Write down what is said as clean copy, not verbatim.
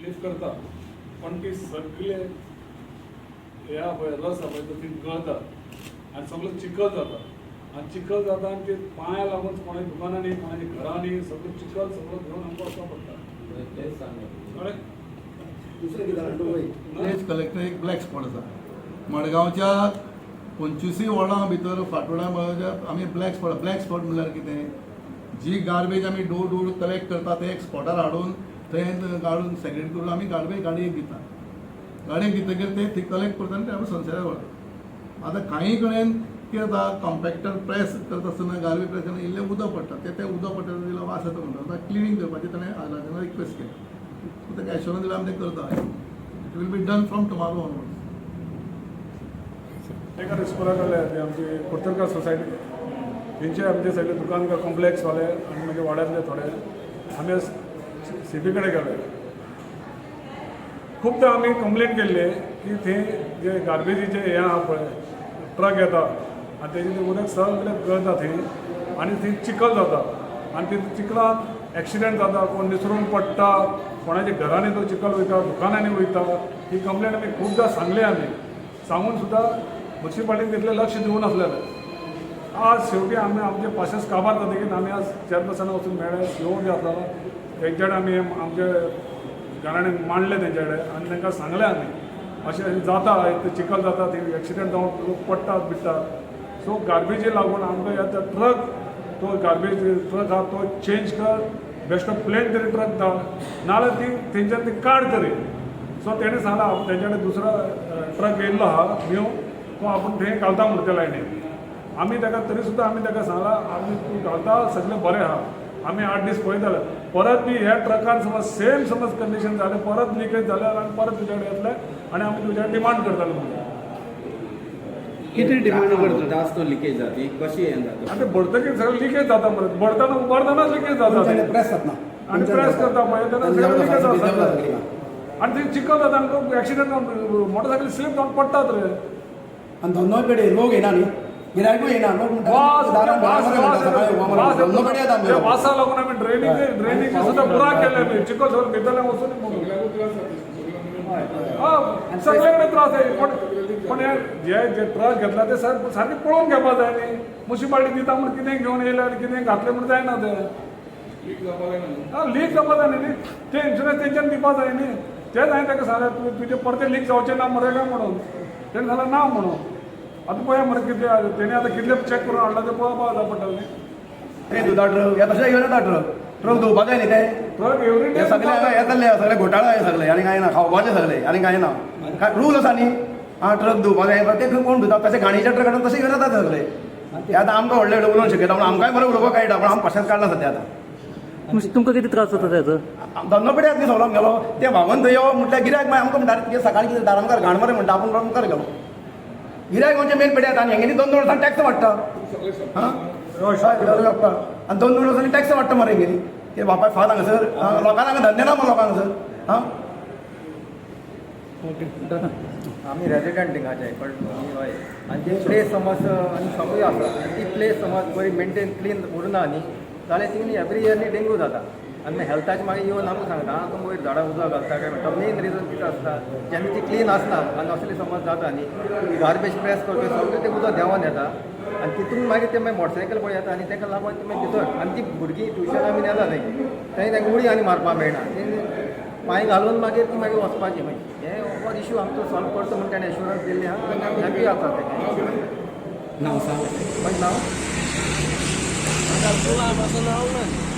Lift करता, पण ती सगळे हे आहा पळय, रस आहा पळय, तो ती गळता आनी सगळो चिखल जाता आनी चिखल जाता आनी ते पांया लागून कोणाच्या दुकानांनी, कोणाच्या घरांनी सगळो चिखल सगळो घेवन आमकां वचपाक पडटा. तेच सांग. कळ्ळें? दुसरें कितें जाणा तूं वय. तेच कलेक्टर एक ब्लॅक स्पॉट आसा मडगांवच्या 25 वॉर्डां भितर. फातोड्या मडगांवच्या आमी ब्लॅक स्पॉट. ब्लॅक स्पॉट म्हणल्यार कितें? जी गार्बेज आमी डोर डोर कलेक्ट करता, ते एक स्पॉटार हाडून थंय काडून सेग्रेट करून आमी गार्बेज गाडयेक दिता. गाडयेक दितकीर ते थंय कलेक्ट करता आनी ते आमी सनसेटार व्हरता. आतां कांय कडेन कितें जाता, कॉम्पॅक्टर प्रेस करता आसतना, गार्बेज प्रेस करतना इल्लें उदक पडटा. तें तें उदक पडटा तितलो वास येता म्हणटा. आतां क्लिनींग करपाचें ताणें राजान रिक्वेस्ट केलें, सो ताका एश्योरन्स दिला, आमी तें करता. It will be done from tomorrow onward. एका रिस्पोरा कडले ते आमची कुर्तरकार सोसायटी, तेंचे आमचे सगळे दुकानकार, कॉम्प्लेक्सवाले आनी मागीर वाड्यांतले थोडे आमी सीपी कडेन गेले. खुबदां आमी कंप्लेन केल्ली की थंय जे गार्बेजीचे हें आहा पळय, ट्रक येता आनी तेजें तें उदक सगळें गळता थंय आनी थंय चिखल जाता आनी ते चिखलान एक्सिडंट जाता, कोण निसरून पडटा, कोणाच्या घरांनी तो चिखल वयता, दुकानांनी वयता. ही कंप्लेन आमी खुबदां सांगली. आमी सांगून सुद्दां म्युन्सिपाल्टीन तितलें लक्ष दिवूं नासलेलें. आज शेवटी आमी आमचे पाशेंस काबार जातकीर आमी आज चेअरपर्सना वचून मेळ्ळे. सीओ बी आसलेलो. तेंचे कडेन आमी आमचे गाराणें मांडलें तेंचे कडेन आनी तांकां सांगलें आमी, अशें अशें जाता, ते चिखल जाता, थंय एक्सिडंट जावन लोक पडटात बिडटात. सो गार्बेजी लागून आमकां ह्या ट्रक, तो गार्बेज ट्रक आहा तो चेंज कर, बेश्टो प्लेन तरी ट्रक धाड, नाजाल्यार ती तेंच्यान ती काड तरी. सो तेणें सांगलां, तेंच्या कडेन दुसरो ट्रक येयल्लो आहा न्यू, तो आपूण थंय घालता म्हणटा त्या लायनीन. आमी ताका तरी सुद्दां आमी ताका सांगलां, आमी तूं घालता सगळें बरें आहा, आमी 8 दीस पळयतले. परत बी ह्या ट्रकान समज सेम समज कंडिशन जालें, परत लिकेज जाल्यार आमी परत तुज्या कडेन येतले आनी आमी तुज्या डिमांड करतले म्हणून. कितें डिमांड करता? तास तो लिकेज जाती कशी हें जाता? आनी ते भरतकीर सगळें लिकेज जाता मरे. भरतना, उबारतनाच लिकेज जाता ते. प्रेस जातना. आनी प्रेस करता पळय तेन्ना सगळें लिकेज जाता आनी ते चिखल जाता आनी एक्सिडंट जावन मोटरसायकल स्लीप जावन पडटात रे. आनी धंदो पेडे लोक येना न्ही, गिरायकूय येना. लोक म्हणटा वास दारान वास घरा सकाळी वास वास. धंदो पेडे येता त्या आमगेलो. वासा लागून आमी ड्रेनीक सुद्दां बुराक केले आमी, चिखल सगळें भितरल्यान वचून म्हणून. हा, सगळे कडेन त्रास आहे. पण पण हे जे जे ट्रक घेतला ते सारखे पळोवन घेवपा जाय न्ही. मुन्सिपाल्टी दिता म्हूण कितें घेवन येयले आनी कितें घातलें म्हूण जायना तें. हा, लीक जावपा जाय न्ही. ते इन्शुरन्स तेंच्यान दिवपा जाय न्ही. तेच हांवें ताका सांगलें, तूं तुजें परतें लीक जावचें ना मरे काय म्हणून. तेणें सांगलें ना म्हणून. आतां पळया मरे कितले तेणी आतां कितले चॅक करून हाडला तें पळोवपा जाय पडटलें न्ही. ते धुता ट्रक हे, तशें घेवन येता ट्रक. ट्रक धुवपा जाय न्ही ते. ट्रक एवरी हे सगळे हांगा हे चल्ले, सगळे घोटाळा हे सगळे आनी कांय ना. खावपाचे सगळे आनी कांय ना. काय रूल आसा न्ही? आं, ट्रक धुवपा जाय ते खंय कोण धुता? तशें घाणीच्या ट्रक हाडून तशें घेवन येता सगळे. ते आतां आमकां व्हडले व्हडले उलोवंक शिकयता पूण आमकांय बरें उलोवपाक कळटा, पूण आमी पाशेंस काडला सद्या आतां. म्हणजे तुमकां कितें त्रास जाता त्याचो? धंदो पेडे न्ही सगळो आमगेलो. ते व्हांवन थंय यो म्हटल्यार गिरायक मागीर आमकां म्हणटा, कितें सकाळीं कितें दारा मुखार घाण मरे म्हणटा. आपूण मुखार गेलो, गिरायक म्हणजे मेन पेडे येता आनी हेंगेली दोन दोन वर्सां टॅक्स वाडटा. हां, हय, हय. आनी दोन दोन वर्सांनी टॅक्स वाडटा मरे हेंगेली. कितें बापाय फात हांगासर लोकांक हांगा धंदे ना मरे लोकांक हांगासर. हां. आमी रेजिडंट हिंगाचे पण हय, आनी ती प्लेस समज आनी शॉपूय आसा आनी ती प्लेस समज बरी मेंटेन क्लीन उरना न्ही जाल्यार ती न्ही एवरी इयर न्ही डेंगू जाता. आनी मागीर हेल्थाचे मागीर येवन आमकां सांगता, आं, तुमी वयर झाडां उदक घालता काय म्हणटा. मेन रिजन कितें आसता, जेन्ना ती क्लीन आसना आनी असली समज जाता न्ही, गार्बेज प्रेस करता, सगळें तें उदक देंवोन येता आनी तितून मागीर ते मागीर मोटरसायकल पळय येता आनी ताका लागून ते मागीर भितर आनी ती भुरगीं ट्युशनां बीन येता तेंगे, थंय तांकां उडी आनी मारपाक मेळना. ते पांय घालून मागीर ती मागीर वचपाची. मागीर हें हो इशू आमचो सॉल्व करता म्हूण ताणें एश्युरन्स दिल्ली आहा. आमी हॅपी आसा तेजें. नांव सांग. मागीर नांव माझं नाव नाही.